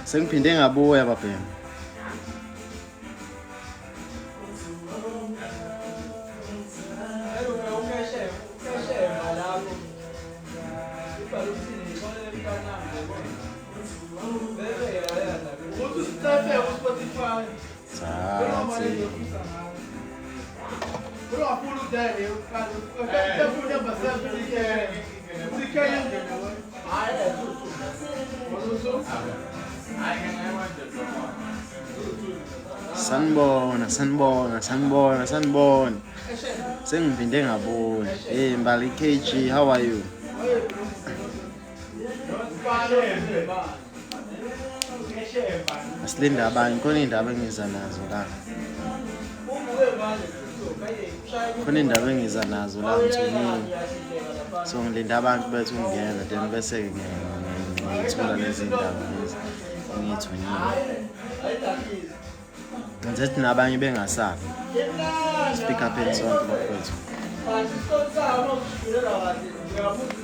Sengiphinde ngabuya babhemu. Thathi. Sanibona, sanibona, sanibona, sanibona. Sengiphinde ngabuya. Hey Mbali KG, how are you? Asilinde abanye, khona iy'ndaba engiza nazo la. Khona iy'ndaba engiza nazo la ngithunyiwe. So ngilinde abantu bethu ukungena then bese-ke ngiyithola lezi ndaba lezi engiyithunyiwe. Ngenze ukuthi nabanye bengasabi. Speak up sonke bafowethu.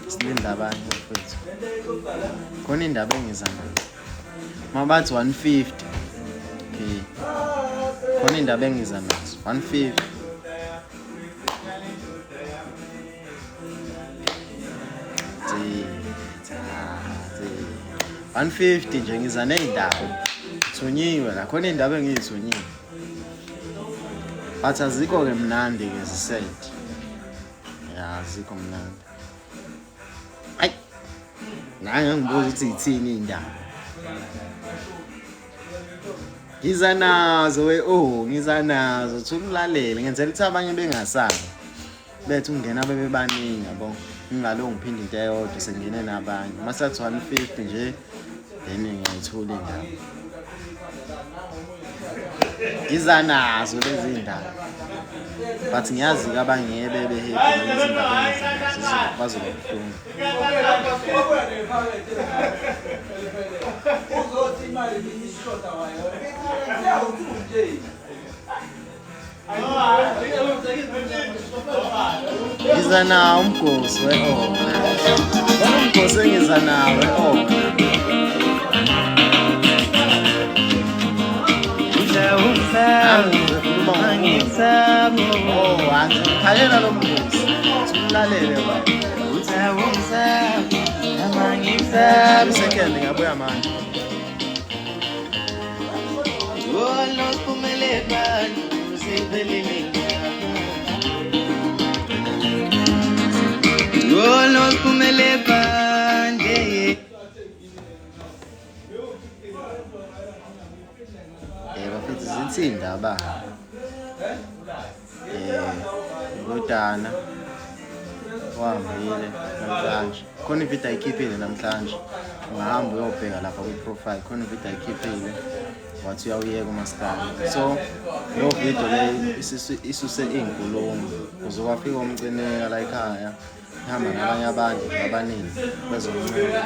Silinde abanye bafowethu. Khona indaba engiza nayo. Mabathi 150. Okay. Khona indaba engiza nazo. 150. Tsi, tsa, tsi. 150 nje ngiza ney'ndaba. Thunyiwe la khona iy'ndaba engiyithunyiwe. But azikho-ke mnandi-ke zised. Ya azikho mnandi. Ayi. Nange ngibuza ukuthi yithini iy'ndaba. Ngiza nazo we oh ngiza nazo thukulalele ngenzela ukuthi abanye bengasabi. Bethi ungena bebe baningi yabo. Ngingalo ngiphinde into eyodwa sengingene nabanye. Uma sathi 150 nje then ngiyayithola indaba. Ngiza nazo lezi ndaba. But ngiyazi-ke abangeke bebe happy ngalezi ndaba engiza nazo bazoba buhlungu. Uzothi imali ishoda wayona. Ngiza nawo umgosi we-ona. Khona umgosi engiza nawo we-ona. Oh, angikhalela lo mgosi. Umlalele wena. Second ngabuya manje. Eh bafethu zithi indaba. Eh indodana wahambile namhlanje. Khona ividiyo ayikhiphile namhlanje. Ungahamba uyobheka lapha kwi-profile khona ividiyo ayikhiphile. Wathi uyawuyeka umaskandi. So leyo video leyo isuse iy'nkulumo. Kuze kwafika umcineka la ekhaya ihamba nabanye abantu abaningi bezomncenga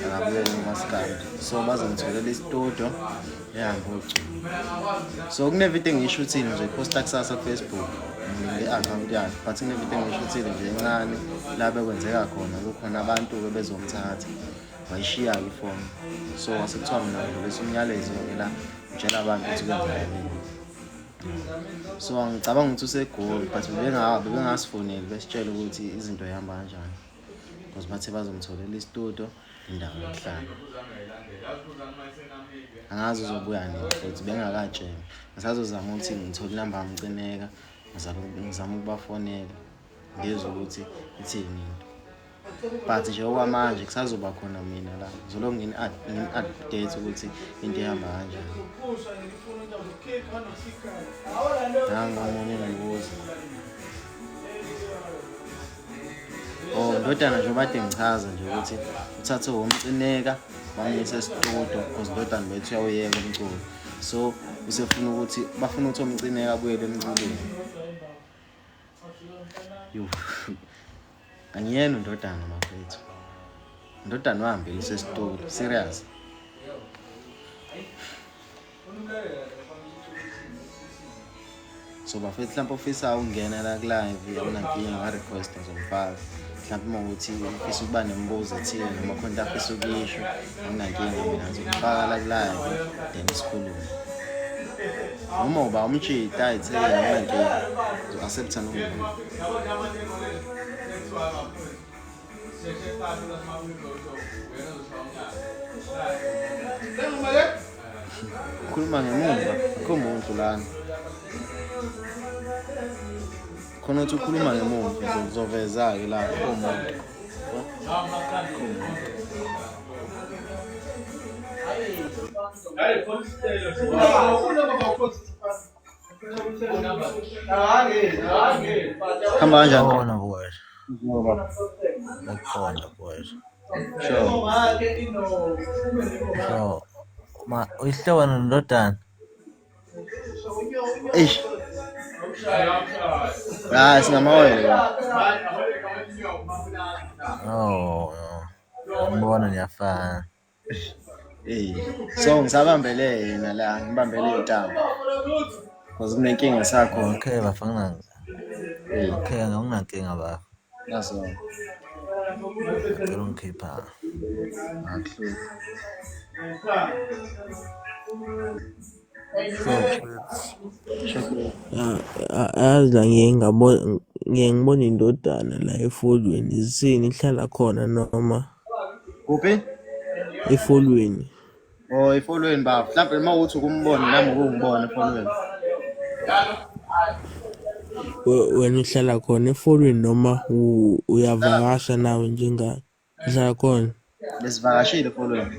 akabuyele umaskandi. So bazongitholela isitudio ehambe ocula. So kunevidiyo engiyishuthile nje posta kusasa ku-Facebook nge-akhawunti yakhe but kunevidiyo engiyishuthile nje encane la bekwenzeka khona kukhona abantu-ke bezomthatha wayishiya-ke ifoni so kwase kuthiwa mina ngidlulisa umyalezo-ke la ngitshela abantu ukuthi kwenzakaleni so ngicabanga ukuthi useGoli but bebengasifoneli besitshela ukuthi izinto ihamba kanjani because bathe bazomtholela isitudio indawo yokuhlala angazi uzobuya nini futhi bengakatsheli ngisazozama ukuthi ngithole inamba yamcineka ngizama ukubafonela ngizwe ukuthi ithini into but nje okwamanje kusazoba khona mina la ngizolokhu ngini-update ukuthi into ihamba kanjani nangu omunye ngibuza Oh ndodana nje obade ngichaza nje ukuthi uthathe womcineka bamyise esitudio because ndodana bethu uyawuyeka umculo so usefuna ukuthi bafuna ukuthi omcineka abuyele emculweni Yo. Angiyena undodana mafethu. Ndodana wahambile usesitulo serious. So So bafethu mhlawumbe ofisa ukungena la ku-live akunankinga nga-request ngizomfaka. Mhlawumbe uma ukuthi ufisa ukuba nemibuzo ethile noma khona into afisa ukuyisho akunankinga mina ngizomfaka la ku-live then sikhulume. Noma uba umjita ayitheni akunankinga ngizo-accept-a noma ubani. Khuluma ngemuva, akho muntu lana. Khona uthi ukhuluma ngemuva ngizoveza-ke la akho muntu. Akho muntu. Hamba kanjani? Khona mfowethu. Ngikhona mfowethu. Sure. Sure. Ma uyihlobo nendodana. Eish. Hayi singamawele. Oh, no. Ngibona niyafana. Eh, so ngisabambele yena la, ngibambele intambo. Because kunenkinga esakhona. Okay bafana. Eh, Okay, anginankinga bafo. naso. Ngicela ungikhipha. Akuhluphi. Sure. Yazi la ngiye ngabona ngiye ngibone indodana la efolweni zithini ihlala khona noma Kuphi? efolweni. Oh, efolweni baba. Mhlawumbe uma uthi ukumbona nami ukungibona efolweni. Wena uhlala khona efolweni noma uyavakasha nawe njenga uhlala khona? Besivakashile efolweni.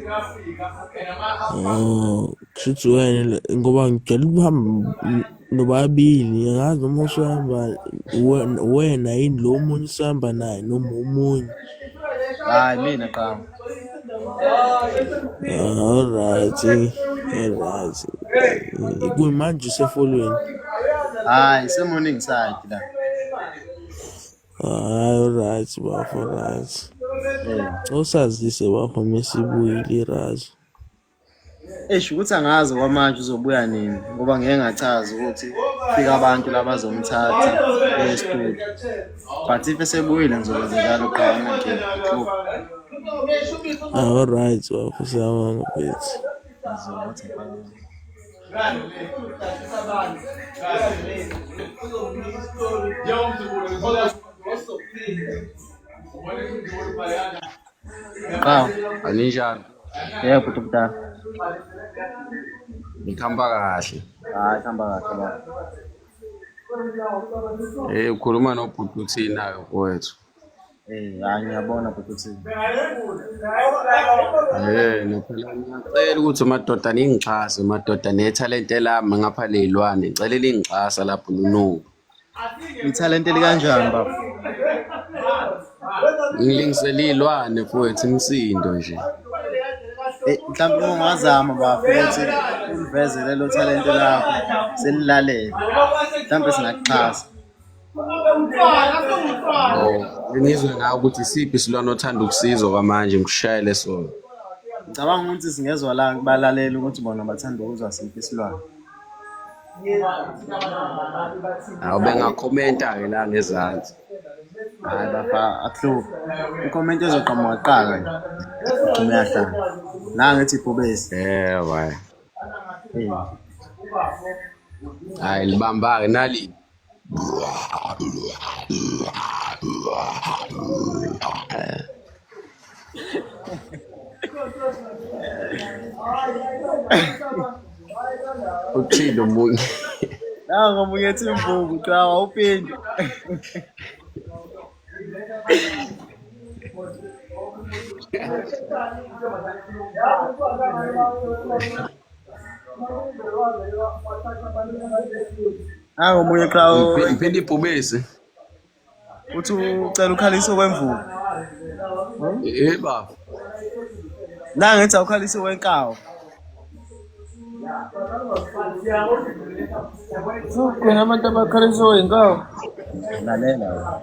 Oh, kushuthi wena ngoba ngijwayele ukuhamba nobabili, angazi noma usuhamba wena yini lo omunye usihamba naye noma omunye. Hayi mina qhamu. Alright, alright. Kuyimanje usefolweni. Hayi, se-morning side la. Hayi, alright bafo, alright. Eh. Usazise bafo mesibuyile irazo. Eish ukuthi angazi kwamanje uzobuya nini ngoba ngeke ngachaza ukuthi fika abantu labazomthatha e-studio. But if esebuyile ngizokwenza njalo qha anginankinga. Akuhluphi. Alright bafo, siyabonga mfethu. Ngizokuthi ngifake. Qhawe. Aninjani? Yebo bhuti omdala. Ngihamba kahle. Hayi hamba kahle baba. Eh ukhuluma nobhuti uthina-ke mfowethu. Eh hayi ngiyabona bhuti uthini. Eh phela ngiyacela ukuthi madoda ningixhase madoda nethalente lami ngapha ley'lwane ngicela lingixhasa lapho nonuku. Ithalente likanjani baba? Ngilingisele iy'lwane mfowethu imisindo nje. Eh mhlawumbe uma ungazama bafo ukuthi uliveze lelo thalente lakho selilalele. Mhlawumbe singakuxhasa. Oh, ngizwe ngawe ukuthi isiphi isilwane othanda ukusizwa kwamanje ngikushayele sona. Ngicabanga ukuthi singezwa la kubalaleli ukuthi bona bathanda ukuzwa siphi isilwane. Awu bengakhomenta-ke la ngezansi. Hayi bafa akuhluphi. I-comment ezoqhamuka kuqala nje. Ugcina uyahlala. La ngithi ibhubesi. Yebo hayi. Eh. Hayi libamba-ke nali. Uthini omunye? Nangu omunye ethi imvubu cha awuphindi. Nangu omunye cha Ngiphinde ibhubesi. uthi ucela ukhalise okwemvubu. Eh baba. La ngithi awukhalise wenkawu. Khona abantu abakhalisa oyinkawu. Lalela wena.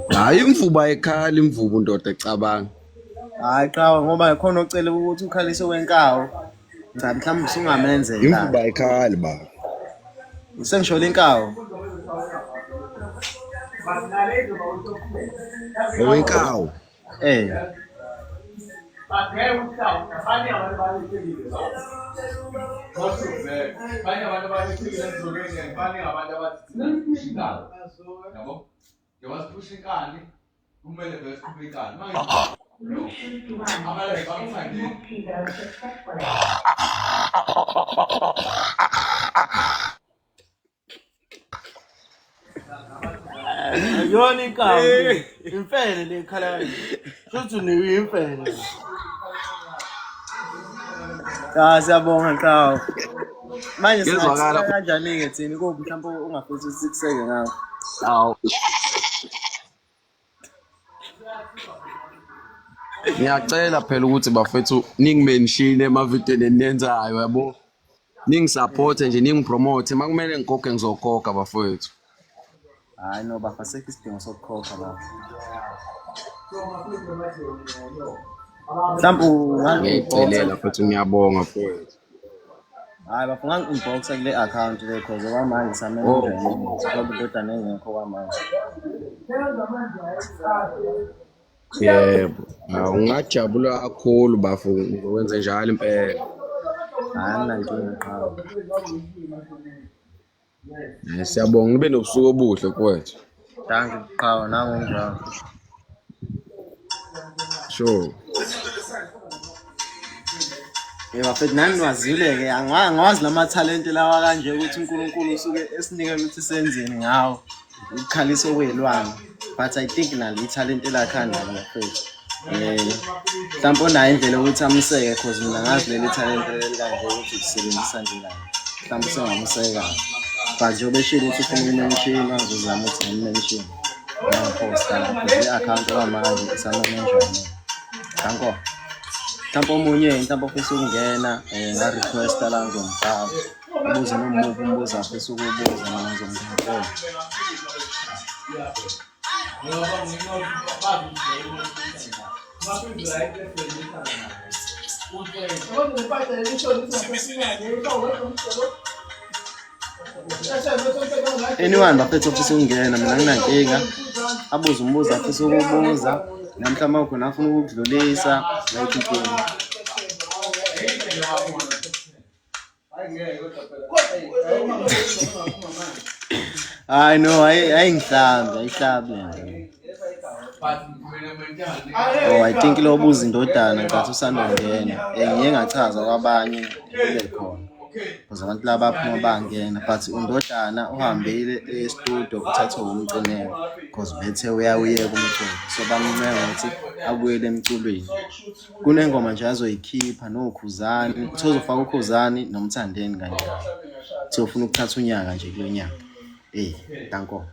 Hayi imvubu ayikhali imvubu ndoda cabanga. Hayi qhawe ngoba khona ocela ukuthi ukhalise wenkawu. Cha mhlawumbe usungamenzela. Imvubu ayikhali baba. Sengishole inkawu. Owinkawu. Eh. Akuyona inkawu le. Imfene le ekhala kanje. Shuthi unikwe imfene. Cha siyabonga nkawu. Manje Ngezwakala. singakuseka kanjani-ke thina kuphi mhlawumbe ungafisa ukuthi sikuseke ngawo? Awu. Ngiyacela phela ukuthi bafethu ningimenshine emavidweni eniyenzayo yabo. Ningisupporte nje ningipromote makumele ngikhokhe ngizokhokha bafethu. Hhayi no bafa asikho isidingo sokukhokha baba. Mhlawumbe ungangi-inboxa. Ngiyayicelela futhi ngiyabonga mfowethu. Hhayi bafo ungangi-inboxa kule account le cause okwamanje samele Oh. nje ngoba indodana engekho kwamanje. Yebo. Hawu ngingajabula kakhulu bafo ngizokwenza njalo impela. Hhayi anginankinga qhawe. Siyabonga nibe nobusuku obuhle mfowethu. Dankie qhawe nangokunjalo. Sure. Yebo bafethu nani niwazile-ke angiwazi lamathalente lawa kanje ukuthi uNkulunkulu usuke esinikele ukuthi senzeni ngawo ukukhalisa okwey'lwane but I think nalo ithalente lakhanda bafethu. Mhlawumpe unayo indlela yokuthi amseke cause mina ngazi leli thalente leli kanje ukuthi ulisebenzisa njengani. Mhlawumpe usengamseka. But njengoba eshilo ukuthi ufuna ukumenshina ngizozama ukuthi ngimmenshine. Ngangiphosta lapho i-akhawunti okwamanje isamenenjwa. Danko. Mhlawumpe omunye mhlawumpe ofisa ukungena nga-request-a la ngizomfaka. Ubuze noma umuphi umbuzo afisa ukuwubuza mina ngizomthola. Anyone bafethu ofisa ukungena mina anginankinga. Abuze umbuzo afisa ukuwubuza noma mhlawumbe khona afuna ukukudlulisa ayikho inkinga. Hayi no, ayingihlabi, ayihlabi lento. Oh, I think lo buza indodana ngenkathi usandongena. Ngiye ngachaza kwabanye kube khona. Because abantu laba baphuma bangena but undodana uhambile e-studio uthathwe umcineko because bethe uyawuyeka umculo. So bamncenga ukuthi abuyele emculweni. Kunengoma nje azoyikhipha noKhuzani, uthi uzofaka uKhuzani noMthandeni kanye kanye. Uthi ufuna ukuthatha unyaka nje kulo nyaka. Eh, danko.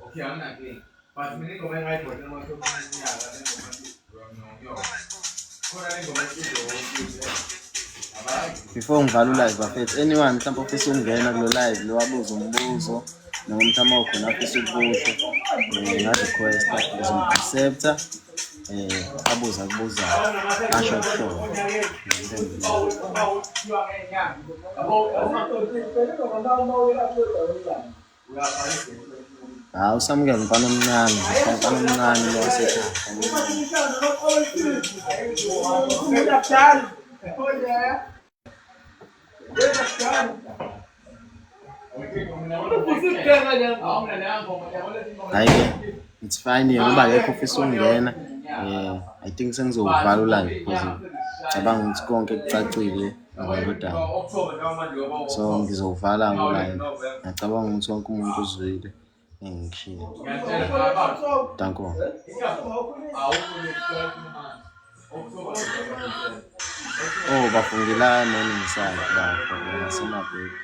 Before ngivala u-live bafethu, anyone mhlawumbe ofisa ukungena kulo live lo abuze umbuzo noma mhlawumbe okhona afisa ukukusho nga-request-a ngizom-accept-a abuze akubuzayo asho akushoyo. Hawu uSamukela umfana omncane nje, umfana omncane lo wasekhaya. Hhayi-ke it's fine ngoba akekho ofisa ukungena I think sengizowuvala u-live because ngicabanga ukuthi konke kucacile ngalolu daba. So ngizowuvala-ke u-live. Ngiyacabanga ukuthi wonke umuntu uzwile engikushilo. Danko. Oh bafungela Morningside bafo ngasemabheki.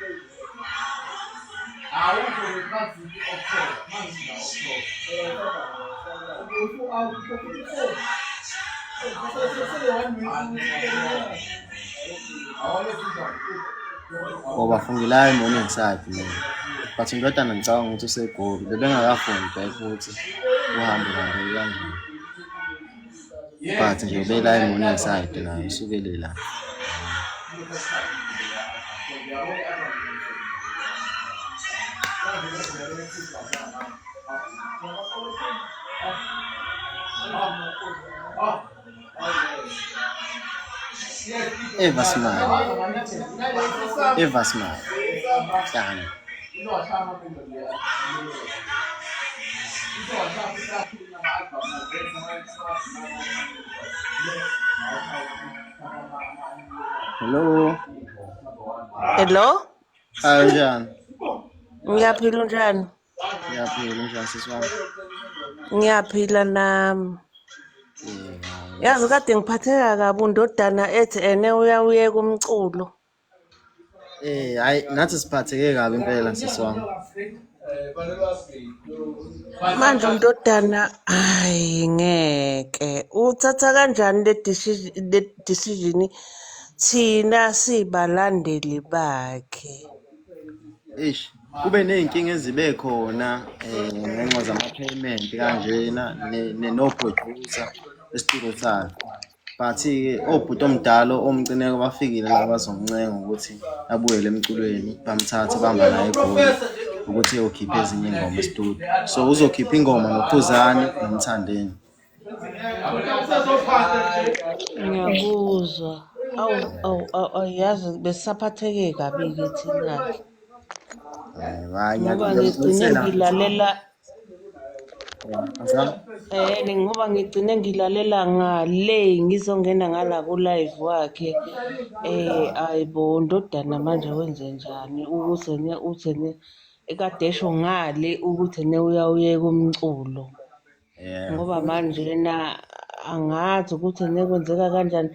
Oh bafungela eMorningside mina. But indodana ngicabanga ukuthi useGoli bebengakafundi back ukuthi uhambe kahle kanjani. But nje ubela eMorningside naye usukele la. Eva Smile. Eva Smile. Done. Hello. Hello? Hi, unjani? Ngiyaphila unjani? Ngiyaphila unjani sisi wami? Ngiyaphila nami. Yeah. Yazi kade ngiphatheka kabi undodana ethi ene uyawuyeka umculo. Eh, hayi nathi siphatheke kabi impela sisi wami. Manje undodana hayi ngeke. Uthatha kanjani le decision thina sibalandeli bakhe? Eish, kube ney'nkinga ezibe khona ngenxa zama-payment kanjena no-producer esitulo sakhe. But-ke obhuti omdala omcineko bafikile la bazomncenga ukuthi abuyele emculweni, bamthathe bahamba naye eGoli ukuthi eyokhipha ezinye iy'ngoma e-studio. So uzokhipha ingoma noKhuzani noMthandeni. Ngiyakuzwa. Awu awu awu awu, yazi besaphatheke kabi-ke thina-ke. Hhayi Ngoba ngigcine ngiyamxolisela. ngilalela Azange. Ngoba ngigcine ngilalela ngale ngizongena ngala ku-live wakhe. Ayibo ndodana manje wenze njani ukuze ne uthi ne ekade esho ngale ukuthi ne uyawuyeka umculo. Ngoba manje na angazi ukuthi ne kwenzeka kanjani.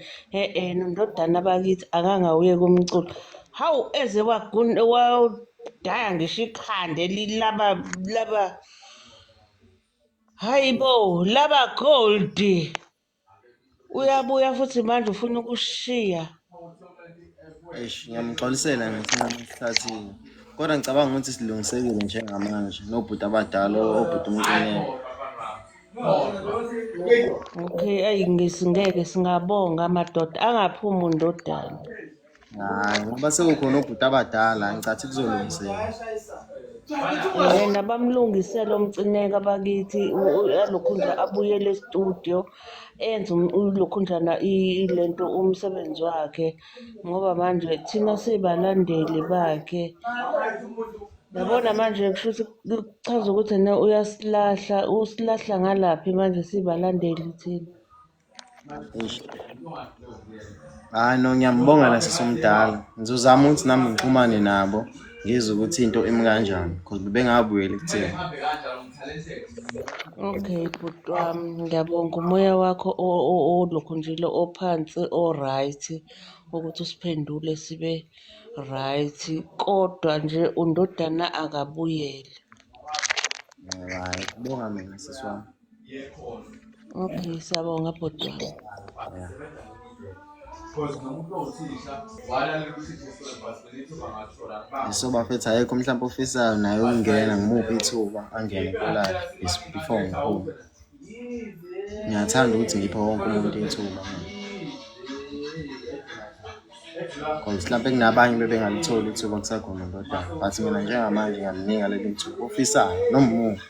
Nondodana bakithi akangawuyeka umculo. Hawu eze wadaya ngisho ikhanda elilaba laba hayibo laba gold. Uyabuya futhi manje ufuna ukushiya. Eish, ngiyamxolisela ngesinqumo esithathile. Kodwa ngicabanga ukuthi silungisekile njengamanje nobhuti abadala obhuti umcineko. Okay, ayi ngisingeke singabonga madoda angaphumi undodana. Hhayi, ngoba sekukhona obhuti abadala ngicathi kuzolungiseka. Yena bamlungisele umcineka bakithi alokhu nje abuyele e-studio enze ulokhu njana lento umsebenzi wakhe ngoba manje thina sibalandeli bakhe. Yabona manje kusho ukuthi kuchaza ukuthi ena uyasilahla, usilahla ngalaphi manje sibalandeli thina. Eish. Hhayi no, ngiyambongela sisi omdala. Ngizozama ukuthi nami ngixhumane nabo ngizwe ukuthi into imi kanjani because bebengabuyeli kuthina. Okay, bhuti wami, ngiyabonga umoya wakho olokhu nje lo ophansi o-right ukuthi usiphendule sibe right, kodwa nje undodana akabuyele. Hhayi, kubonga mina sisi wami. Okay, siyabonga bhuti wami. Yeah. So bafethu ayekho mhlawumbe ofisayo naye ukungena ngimuphi ithuba angene ku-live before ngiphume. Ngiyathanda ukuthi ngiphe wonke umuntu ithuba mina. Cause mhlampe kunabanye bebengalitholi ithuba kusakhona ndodana. But mina njengamanje ngiyamnika leli thuba ofisayo noma umuphi.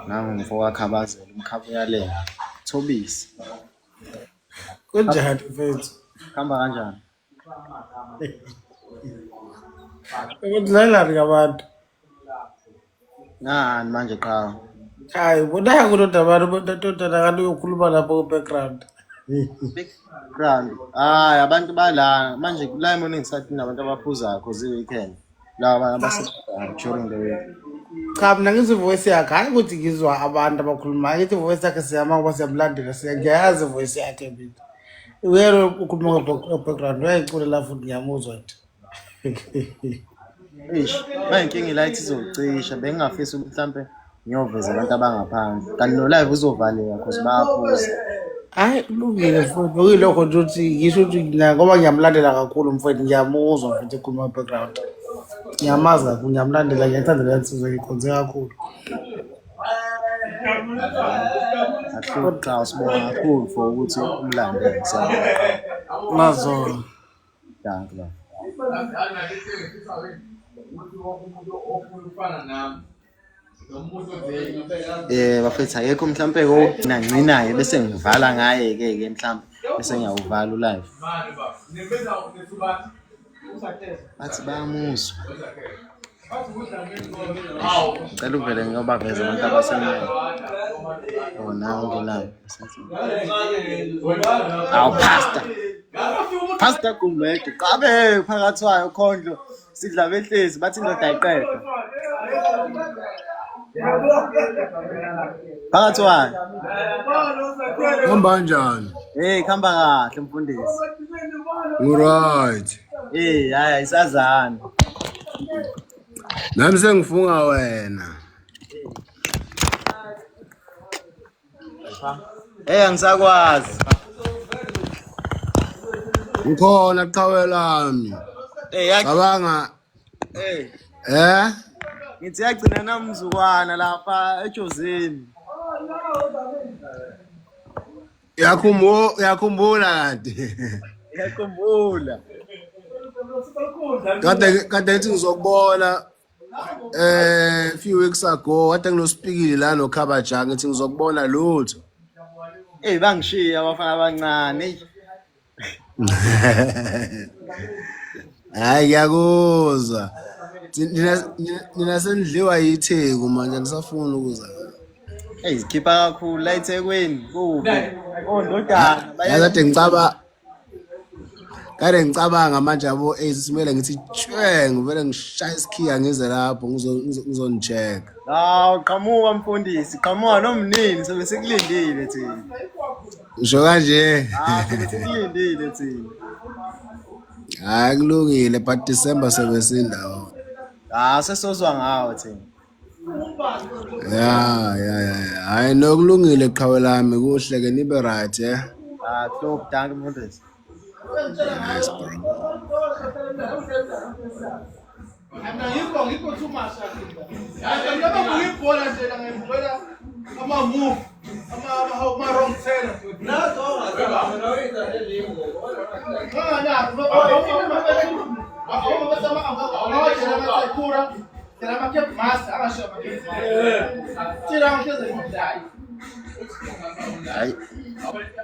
Nangu umfo kaKhabazela umkhaba uyalenga. Thobisi. Kunjani mfethu? Kuhamba kanjani? Ukudlalani ngabantu? Ngani manje qhawe? Hayi, bonaka undoda abantu ndodana kanti uyokhuluma lapho ku-background. Background. Hayi abantu bala manje la morning side kunabantu abaphuzayo cause i-weekend. Laba abasebenzayo during the week. Cha mina ngizwa i-voice yakhe, hhayi ukuthi ngizwa abantu abakhulumayo, ngithi i-voice yakhe siyama ngoba siyamlandela, ngiyayazi i-voice yakhe mina. Uyena ukhuluma ku-background, uyayiculela futhi ngiyamuzwa nje. Eish, manje inkinga i-light izocisha bengingafisi ukuthi mhlampe ngiyoveza abantu abangaphandle. Kanti no live uzovaleka cause bayaphuza. Hhayi kulungile mfowethu, bekuyilokho nje ukuthi ngisho ukuthi mina ngoba ngiyamlandela kakhulu mfowethu, ngiyamuzwa mfowethu ekhuluma ku-background. Ngiyamazi kakhulu, ngiyamlandela, ngiyayithanda le nsizwa ngikhonze kakhulu. Akuhluphi cha sibonga kakhulu for ukuthi umlandele siyabonga. Nazona. Dankie baba. Bafethu akekho mhlampe kokugcina ngcinayo bese ngivala ngaye ke ke mhlampe bese ngiyawuvala ulive. Bathi bayamuzwa. Ngicela uvele ngiyobaveza abantu abasemnyango. Oh nangu live. Awu pastor. Pastor Gumede qabe phakathi wayo khondlo sidla behlezi bathi indoda ayiqedwa. Phakathi wayo. Hamba kanjani? Hey khamba kahle mfundisi. Ngiright. Hey hayi ayisazani. Nami sengifunga wena. Hey angisakwazi. Ngikhona qhawe lami. Hey yak Cabanga hey eh ngithi yagcina namzukwana lapha eJozini. Yakhumbula yakhumbula kanti. Ngiyakhumbula. Kade ngithi ngizokubona few weeks ago kade nginospikili la noKhabaja ngithi ngizokubona lutho. Hey bangishiya abafana abancane. Hey. Hayi ngiyakuzwa. Nina senidliwa yiTheku manje angisafuni ukuza. Hey zikhipha kakhulu la eThekwini kubi. Ondodana Yazi kade ngicaba kade ngicabanga manje yabo eh simele ngithi tshwe ngivele ngishaya isikhiya ngize lapho ngizoni-check. Hawu qhamuka mfundisi, qhamuka nomnini sobe sikulindile thina. Ngisho kanje. Ah sobe sikulindile thina. Hayi kulungile but December sobe sindawo. Ah sesozwa ngawo thina. Ya ya ya. Ya. Hayi nokulungile qhawe lami kuhle ke nibe right eh. Ah top dankie mfundisi. Nice bro. Ngikho ngikho too much. Njengoba ngibuka ibhola nje la ngibukela ama move ama wrong turn. Hayi.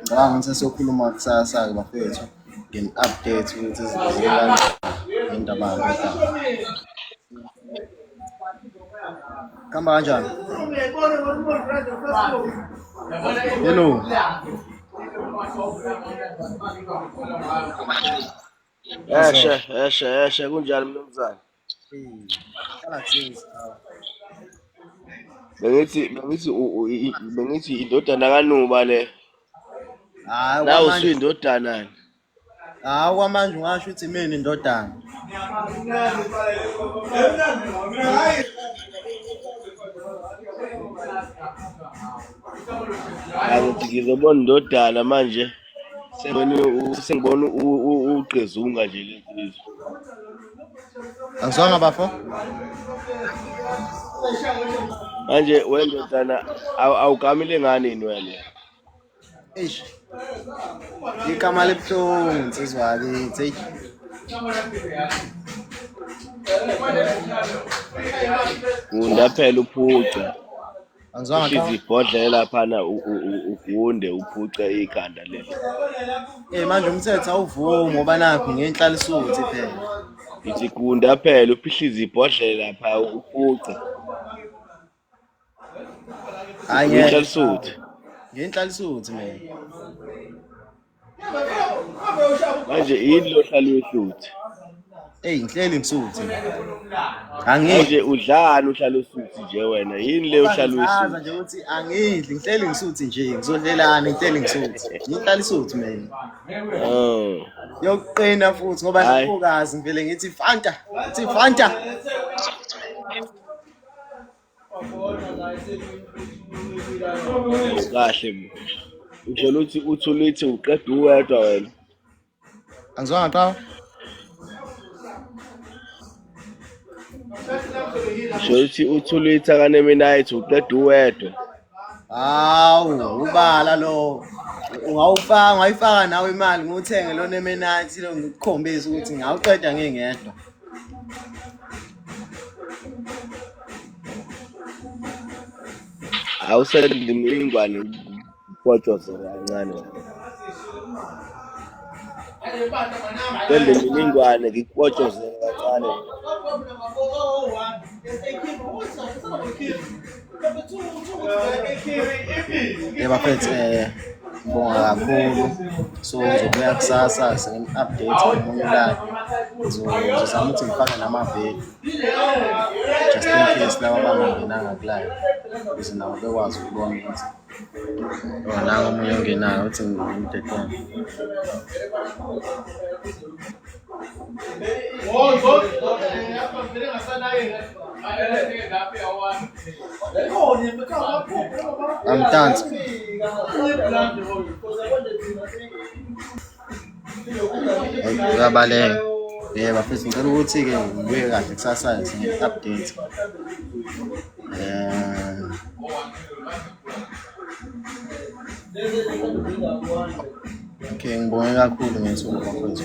Ngicabanga ukuthi sesiyokhuluma kusasa-ke bafethu ngini-update ukuthi izinto zime kanjani ngendaba yandodana. Kuhamba kanjani? Hello. Eshe, eshe, eshe, kunjani mnumzane? Hlala kusiza. Bengithi bengithi indodana kaNuba le. Hayi Nawe kwamanje, usuyindodana. hayi kwamanje ungasho ukuthi imini indodana. Angithi ngizobona indodana manje. Sengibona uqezunga nje lensizwa. Angizwanga bafo? Manje wendodana awugamile ngani inwele? Eish. Igama libuhlungu insizwa yakithi. Eish. Gunda phela uphuce. Angizwanga Uhlize qhawe? ibhodlela laphana ugunde uphuce ikhanda leli. Eh manje umthetho awuvumi ngoba nakho ngenhlalisuthi phela. Ngithi gunda phela uphihlize ibhodlela lapha uphuce. Hayi ngeke. Uyinhlalisuthi. Ngenhlalisuthi mina. Manje yini lo hlala uyihluthi? Ey ngihleli ngisuthi. Angidli. Manje udlani uhlala usuthi nje wena? Yini le Ngoba uhlala ngichaza uyisuthi? nje ukuthi angidli ngihleli ngisuthi nje ngizodlelani ngihleli ngisuthi. Nginhlalisuthi mina. Oh. Yokuqina futhi ngoba Hayi. hlukazi ngivele ngithi Fanta, ngithi Fanta. Kahle bo. Usho ukuthi uthulithi uqeda uwedwa wena. Angizwanga qhawe? Usho ukuthi uthulithi akaneminayithi uqeda uwedwa. Hawu, ubala lo. Ungawufaka, ungayifaka nawe imali ngiwuthenge lona emenathi lo ngikukhombise ukuthi ngawuqeda ngingedwa. Awusele imininingwane ngikupotshozele kancane. Sende imininingwane ngikupotshozele kancane. Yebo bafethu ngibonga kakhulu. So ngizobuya kusasa sengim-update ngomunye ulaka. Ngizozama ukuthi ngifake namavidiyo just in case laba abangangenanga ku-live ukuze nabo bekwazi ukubona ukuthi oh nangu omunye ongenayo uthi ngimdedele. Amtansi. Uyabaleka. Yebo bafethu ngicela ukuthi-ke ngibuye kahle kusasa ngi-update. Okay, ngibonge kakhulu ngethuba bafethu.